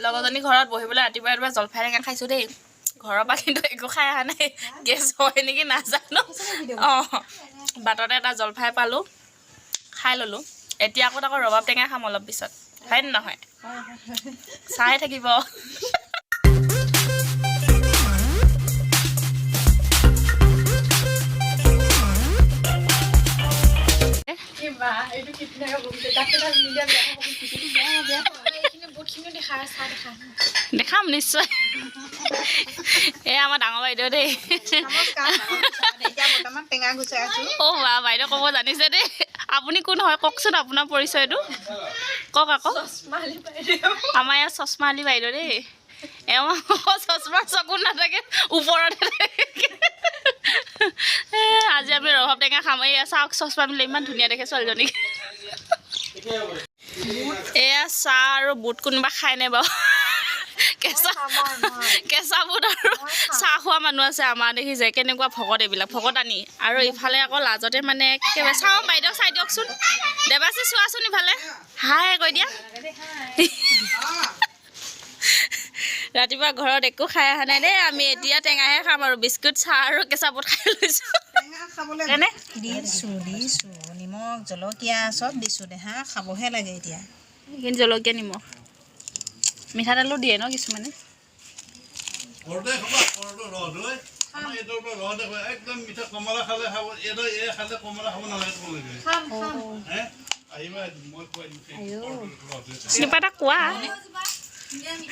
লগৰজনী ঘৰত বহিবলৈ ৰাতিপুৱা ৰাতিপুৱা জলফাই টেঙা খাইছোঁ দেই। ঘৰৰ পৰা কিন্তু একো খাই অহা নাই, গেছ হয় নেকি নাজানো। অঁ, বাটতে এটা জলফাই পালোঁ, খাই ল'লোঁ। এতিয়া আকৌ আকৌ ৰবাব টেঙা খাম অলপ পিছত, হয় নে নহয়? চাই থাকিব। দেখাম নিশ্চয়। এই আমাৰ ডাঙৰ বাইদেউ দেই। নমস্কাৰ, এতিয়া বৰ্তমান টেঙা গুচাই আছো। অ' বা, বাইদেউ ক'ব জানিছে দেই। আপুনি কোন হয় কওকচোন, আপোনাৰ পৰিচয়টো কওক আকৌ। আমাৰ ইয়াত চশমা আলি বাইদেউ দেই। এওঁ আকৌ চশমা চকুত নাথাকে, ওপৰতে থাকে। এ, আজি আমি ৰবাব টেঙা খাম। এইয়া চাওক, চশমা পিন্ধিলে ইমান ধুনীয়া দেখে ছোৱালীজনীক। এয়া চাহ আৰু বুট কোনোবা খায়নে বাৰু? কেঁচা কেঁচা বুট আৰু চাহ খোৱা মানুহ আছে আমাৰ। দেখিছে কেনেকুৱা ভকত এইবিলাক, ভকতানী। আৰু ইফালে আকৌ লাজতে মানে একেবাৰে চাওঁ। বাইদেউ, চাই দিয়কচোন। দেৱাশী, চোৱাচোন ইফালে, হাই কৈ দিয়া। ৰাতিপুৱা ঘৰত একো খাই অহা নাই দেই আমি। এতিয়া টেঙাহে খাম আৰু বিস্কুট, চাহ আৰু কেঁচা বুট খাই লৈছোঁ। টেঙা খাবলৈ এনে দিছো, দিছো, নিমখ জলকীয়া চব দিছো দেহা, খাবহে লাগে এতিয়া। এইখিনি জলকীয়া, নিমখ, মিঠাতেলো দিয়ে ন কিছুমানে। ঘৰতে খাবা, ঘৰতো ৰস লৈ আমাৰ এইটোৰ পৰা ৰস দেখো, একদম মিঠা। কমলা খালে খাব, এইটো এই খালে কমলা খাব নালাগে তোমালোকে। হে, আহিবা, মই খুৱাই দিম সেই কলটোৰ ৰস লৈ। কিবা এটা কোৱা।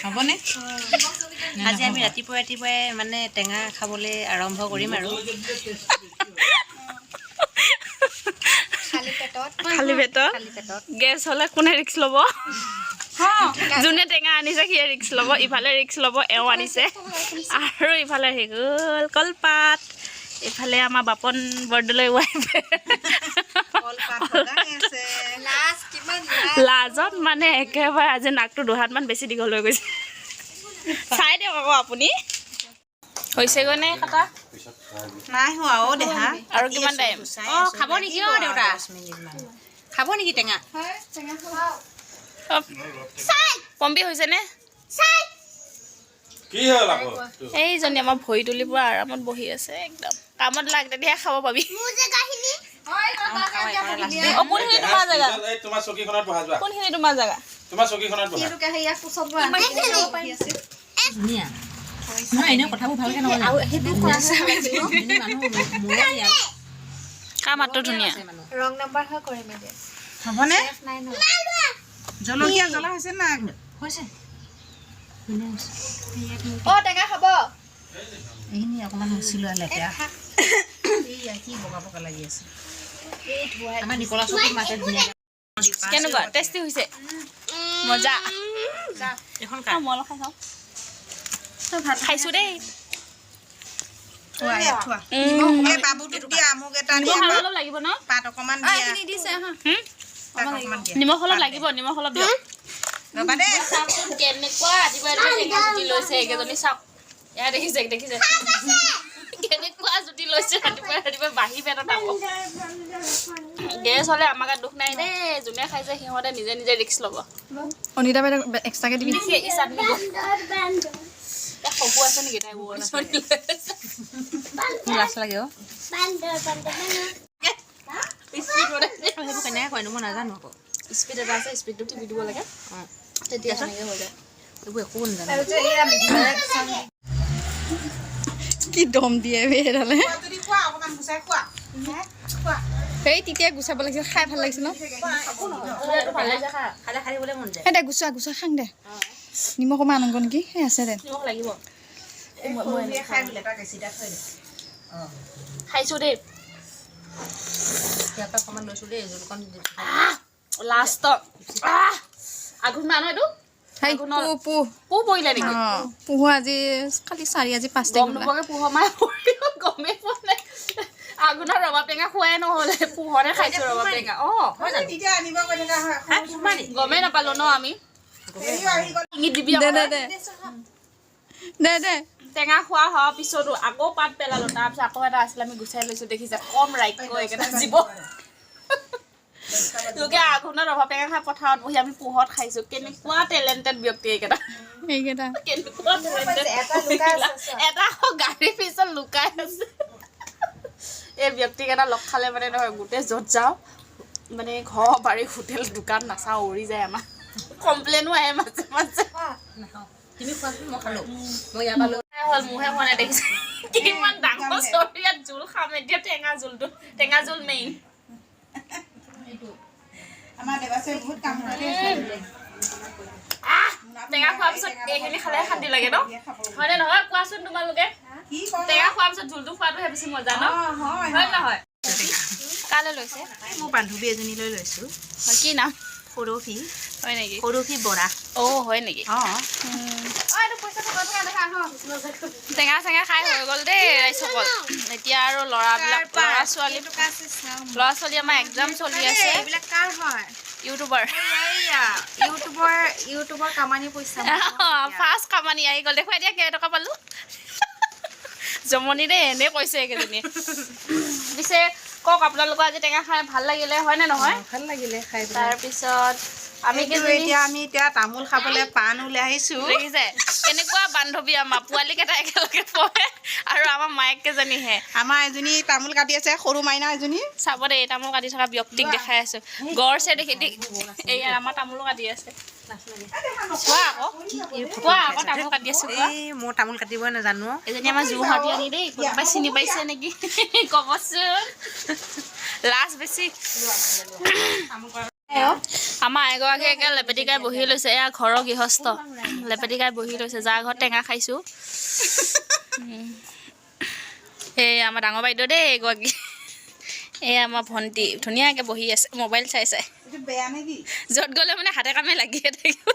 হ'বনে? আজি আমি ৰাতিপুৱা ৰাতিপুৱাই মানে টেঙা খাবলৈ আৰম্ভ কৰিম আৰু। খালী পেটত গেছ হ'লে কোনে ৰিক্স ল'ব? যোনে টেঙা আনিছে সিয়ে ৰিক্স ল'ব। ইফালে ৰিক্স ল'ব এওঁ আনিছে আৰু ইফালে আহি গ'ল কলপাত। ইফালে আমাৰ বাপন বৰদলৈ ৱাইফে কলপাত সদায় আছে। লাজত মানে একেবাৰে আজি নাকটো দুহাতমান বেছি দীঘল হৈ গৈছে। চাই দিয়ক আকৌ আপুনি। হৈছেগৈ নে কটা? নাই হোৱা অ' দেহা। আৰু কিমান টাইম? অঁ, খাব নেকি অ' দেউতা? খাব নেকি টেঙা? পম্পী, হৈছেনে? কি হ'ল আকৌ? এইজনী আমাৰ ভৰি তুলি পুৰা আৰামত বহি আছে একদম। কামত লাগ, তেতিয়াহে খাব পাবি। অ, কোনখিনি তোমাৰ জেগা? এই তোমাৰ চকীখনত বহা যোৱা। কোনখিনি তোমাৰ জেগা? তোমাৰ চকীখনত বহা। ধুনীয়া নহয়, এনেও কথাবোৰ ভালকৈ নকয়। কাৰ মাতটো ধুনীয়া? হ'বনে? জলকীয়া জ্বলা হৈছে নাই? হৈছে। এইখিনি অকণমান মুচি লোৱা, লেতেৰা। এইয়া কি বগা বগা লাগি আছে। আমাৰ নিকলা চকু মাতে ধুনীয়া। কেনেকুৱা টেষ্টি হৈছে? মজা। এখন অ, মই অলপ খাই চাওঁ। খাইছো দেই। থোৱা, ইয়াত থোৱা। এই বাবুটোক দিয়া, মোক এটা দিয়া। নিমখ আৰু অলপ লাগিব ন? পাত অকণমান দিয়া। হুম? তাক অকণমান দিয়া। নিমখ অলপ লাগিব, নিমখ অলপ দিয়ক। ৰ'বা দেই। চাওকচোন, কেনেকুৱা ৰাতিপুৱা ৰাতিপুৱা টেঙা জুতি লৈছে এইকেইজনী। চাওক, এয়া দেখিছে, দেখিছে কেনেকুৱা জুতি লৈছে ৰাতিপুৱা ৰাতিপুৱা বাঢ়ি পেটত। আকৌ গেছ হ'লে আমাৰ গাত দুখ নাই দেই। যোনে খাইছে সিহঁতে নিজে নিজে ৰিক্স ল'ব। অনিতা বাইদেউ, এক্সট্ৰাকে দিবি। ইচ্ছাত নিব। শহু আছে নেকি? তাই লৈ আছে। লাজ লাগে অ'। স্পীড বনাইছে। সেইবোৰ কেনেকৈ কয়নো, মই নাজানো আকৌ। স্পীড এটা আছে, স্পীডটো টিপি দিব লাগে, তেতিয়া সেনেকৈ হৈ যায়। এইবোৰ একো নাজানো। কি দম দিয়ে বে সেইডালে। যদি খোৱা, অকণমান গুচাই খোৱা, খোৱা। সেই তেতিয়া গুচাব লাগিছিল, খাই ভাল লাগিছিল ন? ভাল লাগিছে খা। খালে খাই থাকিবলৈ মন যায়। সেই দে, গুচোৱা গুচোৱা, খাং দে। নিমখ অকণমান আনোগৈ নেকি? সেই আছে দে। নিমখ লাগিব। সৰুটোৱে খাই বোলে, তাক এচিটা থৈ দে। খাইছো দেই। ইয়াৰ পৰা অকণমান লৈছোঁ দেই, জোলকণ। লাষ্টত আঘোণ মাহ ন এইটো? সেই আঘোণৰ- পুহ পুহ। পুহ পৰিলে নেকি? অঁ, পুহো আজি কালি চাৰি, আজি 5 গম তাৰিখ হ'বলা। নোপোৱাকে পুহ মাহ পৰিল, গমেই পোৱা নাই। আঘোণৰ ৰবাব টেঙা খোৱাই নহ'লে, পুহতে খাইছো ৰবাব টেঙা। অঁ। তেতিয়া আনিব গৈ থকা হয়। গমেই নাপালো ন আমি। হেৰিও আহি গ'ল। ডিঙিত দিবি দে। আকৌ। দে দে দে দে। টেঙা খোৱা হোৱাৰ পিছতো আকৌ পাত পেলালো। তাৰপিছত আকৌ এটা আছিলে, আমি গুচাই লৈছো। দেখিছে, কম ৰাজ্য এইকেইটা জীৱ। লোকে আঘোণত ৰবাব টেঙা খাই পথাৰত বহি, আমি পুহত খাইছো। কেনেকুৱা টেলেণ্টেড ব্যক্তি এইকেইটা। এইকেইটা। কেনেকুৱা এটা আকৌ গাড়ীৰ পিছত লুকাই আছে। এই ব্যক্তিকেইটা লগ খালে মানে নহয়, গোটেই য'ত যাওঁ মানে ঘৰ বাৰী হোটেল দোকান নাচাওঁ, উৰি যায়। আমাৰ কমপ্লেইনো আহে মাজে মাজে। তুমি খোৱাচোন, মই খালোঁ, মই ইয়াৰ পৰা লৈ হ'ল, মোৰহে হোৱা নাই। দেখিছে কিমান ডাঙৰ চৰিয়াত জোল খাম এতিয়া। টেঙা জোলটো, টেঙা জোল মেইন। আমাৰ দেৱাছে বহুত কাম কৰে দেই ছোৱালীজনী। টেঙা খোৱাৰ পিছত এইখিনি খালে শান্তি লাগে ন? হয়নে নহয় কোৱাচোন তোমালোকে? কি কয়? টেঙা খোৱাৰ পিছত জোলটো খোৱাটোহে বেছি মজা ন? অ, হয়। হয় নহয়? কালৈ লৈছে? মোৰ বান্ধৱী এজনীলৈ লৈছোঁ। কি নাম? সৰহী। হয় নেকি? সৰহী বৰা। অ' হয় নেকি? অঁ। টেঙা চেঙা খাই হৈ গ'ল দেই ৰাইজসকল। এতিয়া আৰু ল'ৰাবিলাক, ল'ৰা ছোৱালী আমাৰ এক্সাম চলি আছে। এইবিলাক কাৰ হয়? ইউটিউবাৰ। এইয়া ইউটিউবৰ, ইউটিউবৰ কামানি পইচা। ফাৰ্ষ্ট কামানি আহি গ'ল। দেখুৱাই দিয়া, কেইটকা পালোঁ। জমনি দেই, এনেই কৈছে এইকেইজনীয়ে। পিছে কওক, আপোনালোকৰ আজি টেঙা খাই ভাল লাগিলে, হয়নে নহয়? ভাল লাগিলে খাই পেলাই। তাৰপিছত আমি এইটো কেইজনী এতিয়া আমি এতিয়া তামোল খাবলৈ পাণ ওলাই আহিছো। দেখিছে কেনেকুৱা বান্ধৱী আমাৰ। পোৱালীকেইটা একেলগে পঢ়ে আৰু আমাৰ মায়েককেইজনীহে। আমাৰ এজনী তামোল কাটি আছে, সৰু মাইনা এজনী। চাব দেই, তামোল কাটি থকা ব্যক্তিক দেখাই আছো। গড়ছে দেখি এইয়া আমাৰ তামোলো কাটি আছে। চোৱা আকৌ, কোৱা আকৌ, তামোল কাটি আছো, কোৱা। এই মই তামোল কাটিবই নাজানো। এজনী আমাৰ যোৰহাটীয়ানী দেই। কোনোবাই চিনি পাইছে নেকি ক'বচোন। লাজ বেছি। আমাৰ এগৰাকী একে লেপেটিকাই বহি লৈছে। এয়া ঘৰৰ গৃহস্থ, লেপেটিকাই বহি লৈছে, যাৰ ঘৰত টেঙা খাইছোঁ। এই আমাৰ ডাঙৰ বাইদেউ দেই এগৰাকী। এয়া আমাৰ ভণ্টি, ধুনীয়াকৈ বহি আছে মোবাইল চাই চাই। এইটো বেয়া নেকি? য'ত গ'লে মানে হাতে কামে লাগিয়ে থাকিব।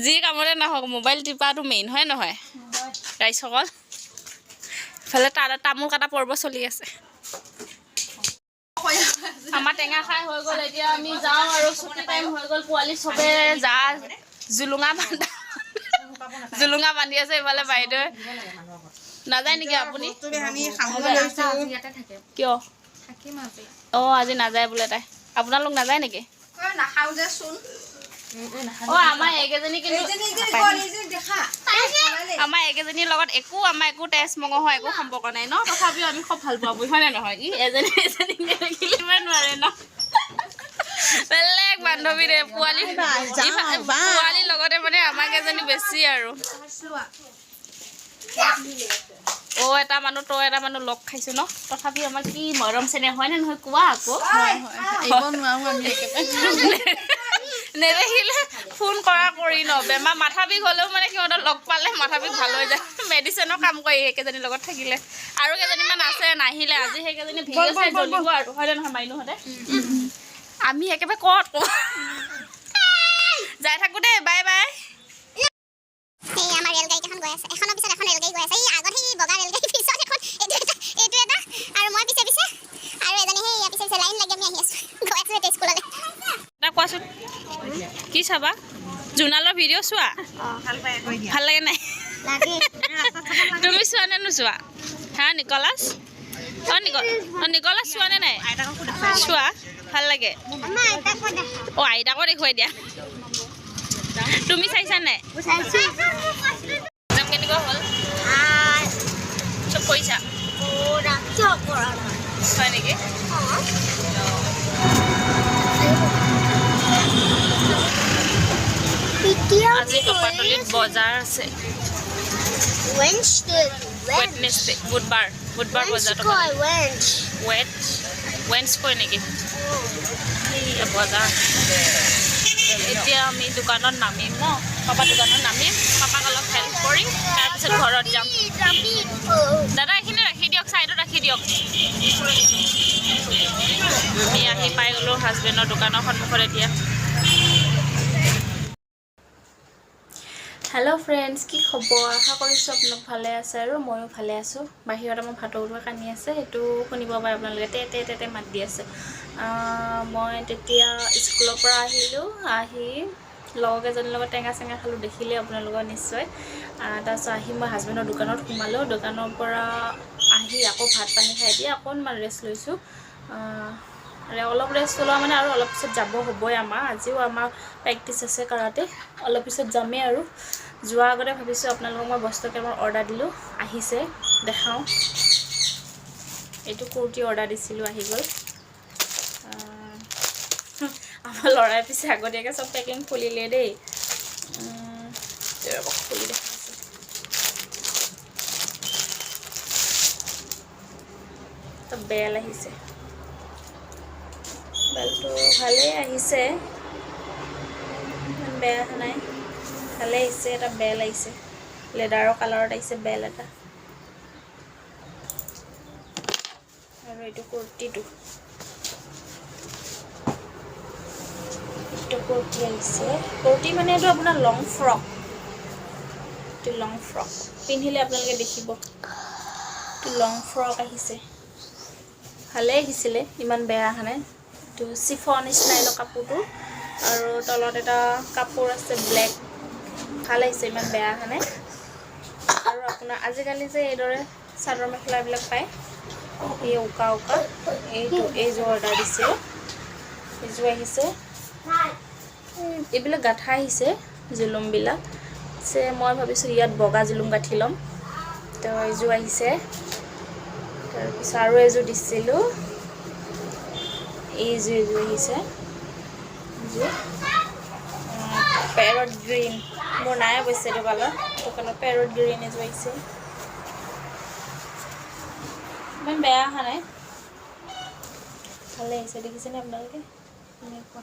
যি কামতে নহওক, মোবাইল টিপাটো মেইন, হয় নহয় ৰাইজসকল? ইফালে তামোল কটা পৰ্ব চলি আছে। আমাৰ টেঙা খাই হৈ গ'ল। এতিয়া আমি যাওঁ আৰু, ছুটি টাইম হৈ গ'ল। পোৱালি চবে যা জুলুঙা বান্ধা, জুলুঙা বান্ধি আছে। ইফালে বাইদেৱে নাযায় নেকি আপুনি? আমি সামৰি লৈছো। কিয়? অঁ, আজি নাযায় বোলে তাই। আপোনালোক নাযায় নেকি? নাখাওঁ যে চোন। অঁ, আমাৰ এইকেইজনী কিন্তু, আমাৰ এইকেইজনীৰ লগত একো, আমাৰ একো তেজ মঙহৰ একো সম্পৰ্ক নাই ন? তথাপিও আমি খুব ভাল পাওঁ, হয়নে নহয়? ই এজনী এজনীক নেদেখিলে নোৱাৰে ন? বেলেগ বান্ধৱী দে। পোৱালি পোৱালিৰ লগতে মানে আমাক এজনী বেছি আৰু। অ' এটা মানুহ, তই এটা মানুহ লগ খাইছো ন, তথাপি আমাৰ কি মৰম চেনেহ, হয়নে নহয় কোৱা আকৌ? এৰিব নোৱাৰো আমি একেবাৰে। নেদেখিলে ফোন কৰা কৰি ন, বেমাৰ মাথা বিষ হ'লেও মানে সিহঁতক লগ পালে মাথা বিষ ভাল হৈ যায়। মেডিচিনৰ কাম কৰি সেইকেইজনীৰ লগত থাকিলে। আৰু কেইজনীমান আছে, নাহিলে আজি। সেইকেইজনী ভিডিঅ' চাই জ্বলিব আৰু, হয়নে নহয় মাইনুহঁতে? আমি একেবাৰে ক'ত ক যাই থাকো দেই, বাই বাই। এই আমাৰ ৰেলগাড়ী কেইখন গৈ আছে। এখনৰ পিছত এখন ৰেলগাড়ী গৈ আছে। এই আগত সেই বগা ৰেলগাড়ী, পিছত এখন এইটো এটা, এইটো এটা আৰু মই পিছে পিছে আৰু এজনী সেই পিছে পিছে লাইন লাগি আমি আহি আছো, গৈ আছো এতিয়া স্কুললৈ। এটা কোৱাচোন, কি চাবা? জোনালৰ ভিডিঅ' চোৱা? ভাল লাগে নাই? তুমি চোৱা নে নোচোৱা? হা নিকলাছ, অ নিক অ নিকলাছ, চোৱা নে নাই? চোৱা, ভাল লাগে। অ আইতাকো দেখুৱাই দিয়া। তুমি চাইছা নাই? এক্সাম কেনেকুৱা হ'ল? চব কৰিছা, হয় নেকি? আজি টপাতলিত বজাৰ আছে। ৱেডনেছডে, বুধবাৰ, বুধবাৰ বজাৰ। ৱেট ৱেন্স কয় নেকি? এই বজাৰ। এতিয়া আমি দোকানত নামিম ন? পাপা দোকানত নামিম, পাপাক অলপ হেল্প কৰিম, তাৰপিছত ঘৰত যাম। দাদা, এইখিনি ৰাখি দিয়ক, ছাইডত ৰাখি দিয়ক। আমি আহি পাই গ'লোঁ হাজবেণ্ডৰ দোকানৰ সন্মুখত এতিয়া। হেল্ল' ফ্ৰেণ্ডছ, কি খবৰ? আশা কৰিছোঁ আপোনালোক ভালে আছে আৰু ময়ো ভালে আছোঁ। বাহিৰত আমাৰ ভাটৌটোৱে কান্দি আছে, সেইটো শুনিব পাৰে আপোনালোকে, তে তে তে তে মাত দি আছে। মই তেতিয়া স্কুলৰ পৰা আহিলোঁ, আহি লগৰ কেইজনীৰ লগত টেঙা চেঙা খালোঁ, দেখিলে আপোনালোকৰ নিশ্চয়। তাৰপিছত আহি মই হাজবেণ্ডৰ দোকানত সোমালোঁ। দোকানৰ পৰা আহি আকৌ ভাত পানী খাই দি অকণমান ৰেষ্ট লৈছোঁ। অলপ ৰেষ্ট লোৱা মানে আৰু অলপ পিছত যাব হ'বই আমাৰ। আজিও আমাৰ প্ৰেক্টিচ আছে কাৰাটে, অলপ পিছত যামেই। আৰু যোৱাৰ আগতে ভাবিছোঁ আপোনালোকক মই বস্তু কেইটামান অৰ্ডাৰ দিলোঁ, আহিছে, দেখাওঁ। এইটো কুৰ্তি অৰ্ডাৰ দিছিলোঁ, আহি গ'ল। আমাৰ ল'ৰাই পিছে আগতীয়াকৈ চব পেকিং খুলিলে দেই। ৰ'ব, খুলি দেখাইছোঁ। তো বেল আহিছে, বেলটো ভালেই আহিছে, ইমান বেয়া অহা নাই, ভালেই আহিছে। এটা বেল আহিছে, লেডাৰৰ কালাৰত আহিছে বেল এটা। আৰু এইটো কুৰ্তিটো, এইটো কুৰ্তি আহিছে। কুৰ্তি মানে এইটো আপোনাৰ লং ফ্ৰক, এইটো লং ফ্ৰক পিন্ধিলে আপোনালোকে দেখিব। এইটো লং ফ্ৰক আহিছে, ভালেই আহিছিলে, ইমান বেয়া অহা নাই। এইটো চিফন ষ্টাইলৰ কাপোৰটো আৰু তলত এটা কাপোৰ আছে ব্লেক, ভাল আহিছে, ইমান বেয়া অহা নাই। আৰু আপোনাৰ আজিকালি যে এইদৰে চাদৰ মেখেলাবিলাক পায়, এই উকা উকা, এইটো এইযোৰ অৰ্ডাৰ দিছিলোঁ, এইযোৰ আহিছে। এইবিলাক গাঁঠা আহিছে জুলুমবিলাক। পিছে মই ভাবিছোঁ ইয়াত বগা জুলুম গাঁঠি ল'ম, তো এইযোৰ আহিছে। তাৰপিছত আৰু এযোৰ দিছিলোঁ, এইযোৰ এযোৰ আহিছে, এইযোৰ পেৰট গ্ৰীণ, মোৰ নাই অৱশ্যে এইটো কালাৰ, এইটো কালাৰ পেৰট গ্ৰীণ এযোৰ আহিছে। ইমান বেয়া অহা নাই, ভালে আহিছে, দেখিছেনে আপোনালোকে? এনেকুৱা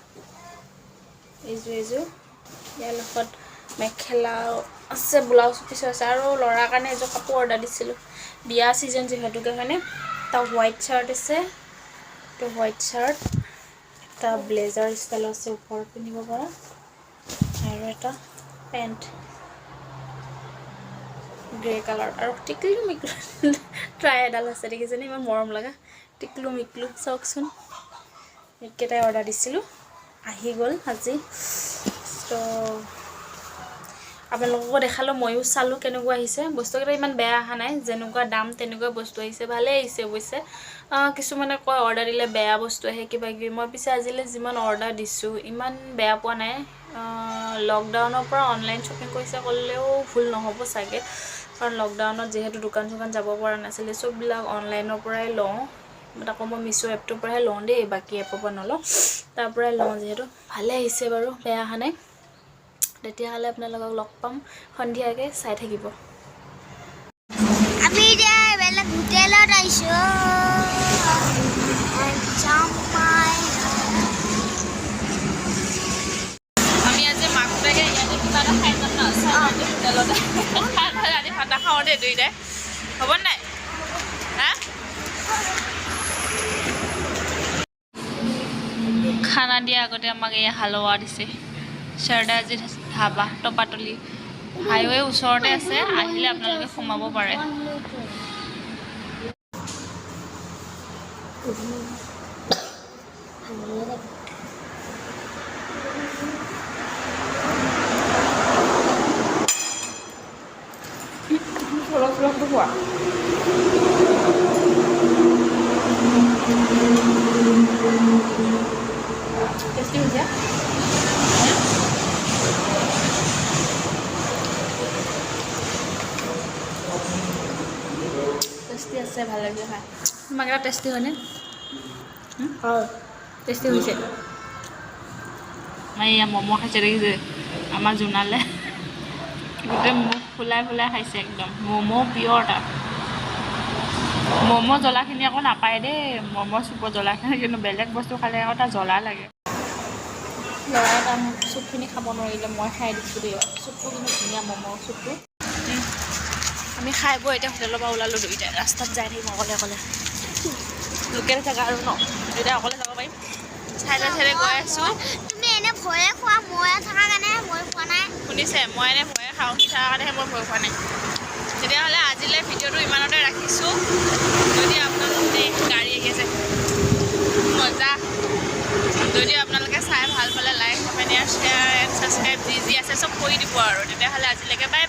এইযোৰ এইযোৰ। ইয়াৰ লগত মেখেলাও আছে, ব্লাউজ পিছো আছে। আৰু ল'ৰাৰ কাৰণে এযোৰ কাপোৰ অৰ্ডাৰ দিছিলোঁ, বিয়া ছিজন যিহেতুকে, হয়নে? এটা হোৱাইট চাৰ্ট আছে, এইটো হোৱাইট চাৰ্ট, এটা ব্লেজাৰ ষ্টাইল আছে ওপৰত পিন্ধিব পৰা, আৰু এটা পেণ্ট গ্ৰে কালাৰ। আৰু টিকলু মিকলু ট্ৰাই এডাল আছে, দেখিছেনে? ইমান মৰম লগা টিকলু মিকলু, চাওকচোন। এইকেইটাই অৰ্ডাৰ দিছিলোঁ, আহি গ'ল আজি। তো আপোনালোককো দেখালোঁ, ময়ো চালোঁ কেনেকুৱা আহিছে। বস্তুকেইটা ইমান বেয়া অহা নাই, যেনেকুৱা দাম তেনেকুৱা বস্তু আহিছে, ভালেই আহিছে অৱশ্যে। কিছুমানে কয় অৰ্ডাৰ দিলে বেয়া বস্তু আহে কিবা কিবি, মই পিছে আজিলৈ যিমান অৰ্ডাৰ দিছোঁ ইমান বেয়া পোৱা নাই। লকডাউনৰ পৰা অনলাইন শ্বপিং কৰিছে ক'লেও ভুল নহ'ব চাগে, কাৰণ লকডাউনত যিহেতু দোকান চোকান যাব পৰা নাছিলে, চববিলাক অনলাইনৰ পৰাই লওঁ। আকৌ মই মিছ' এপটোৰ পৰাহে লওঁ দেই, বাকী এপৰ পৰা নলওঁ, তাৰ পৰাই লওঁ যিহেতু ভালে আহিছে বাৰু, বেয়া অহা নাই। তেতিয়াহ'লে আপোনালোকক লগ পাম সন্ধিয়াকৈ, চাই থাকিব। আমি এতিয়া বেলেগ হোটেলত আহিছোঁ। জামাই। আমি আজি মাক বাপেকে ইয়াতে কিবা এটা খাই যাম ন হোটেলতে। খাই ৰাতি ভাত নাখাওঁ দেই দুইটাই, হ'ব নাই? হা, খানা দিয়া আগতে আমাক এই হালোৱা দিছে। শাৰদাজী ধাবা, টপাতলি হাইৱে ওচৰতে আছে, আহিলে আপোনালোকে সোমাব পাৰে। অলপ চলপটো খোৱা। টেষ্টি হৈছে। টেষ্টি আছে, ভাল লাগিছে খাই। তোমাক এটা টেষ্টি হয়নে? টেষ্টি হৈছে। এইয়া ম'ম' খাইছে, দেখিছে? আমাৰ জোনালে গোটেই মুখ ফুলাই ফুলাই খাইছে একদম ম'ম' পিয়ৰ। তাৰ ম'ম' জ্বলাখিনি আকৌ নাপায় দেই, ম'ম' চুপৰ জ্বলাখিনি, কিন্তু বেলেগ বস্তু খালে আকৌ তাৰ জ্বলা লাগে। ল'ৰাই তাৰ চুপখিনি খাব নোৱাৰিলে, মই খাই দিছোঁ দেই। চুপটো কিন্তু ধুনীয়া, ম'ম' চুপটো। আমি খাই বৈ এতিয়া হোটেলৰ পৰা ওলালোঁ দুইটাই, ৰাস্তাত যাই থাকিম অকলে অকলে, লোকেল জেগা আৰু ন, দুইটাই অকলে যাব পাৰিম। চাইডে চাইডে গৈ আছোঁ। তুমি এনে ভয়ে খোৱা, মই থকা কাৰণে মই খোৱা নাই। শুনিছে, মই এনে ভয়ে খাওঁ, সি থকাৰ কাৰণেহে মই ভয় খোৱা নাই। তেতিয়াহ'লে আজিলৈ ভিডিঅ'টো ইমানতে ৰাখিছোঁ। যদি আপোনালোকে, গাড়ী আহি আছে মজা, যদি আপোনালোকে চাই ভাল পালে like, comment, share and subscribe যি যি আছে চব কৰি দিব আৰু। তেতিয়াহ'লে আজিলৈকে বাই বাই।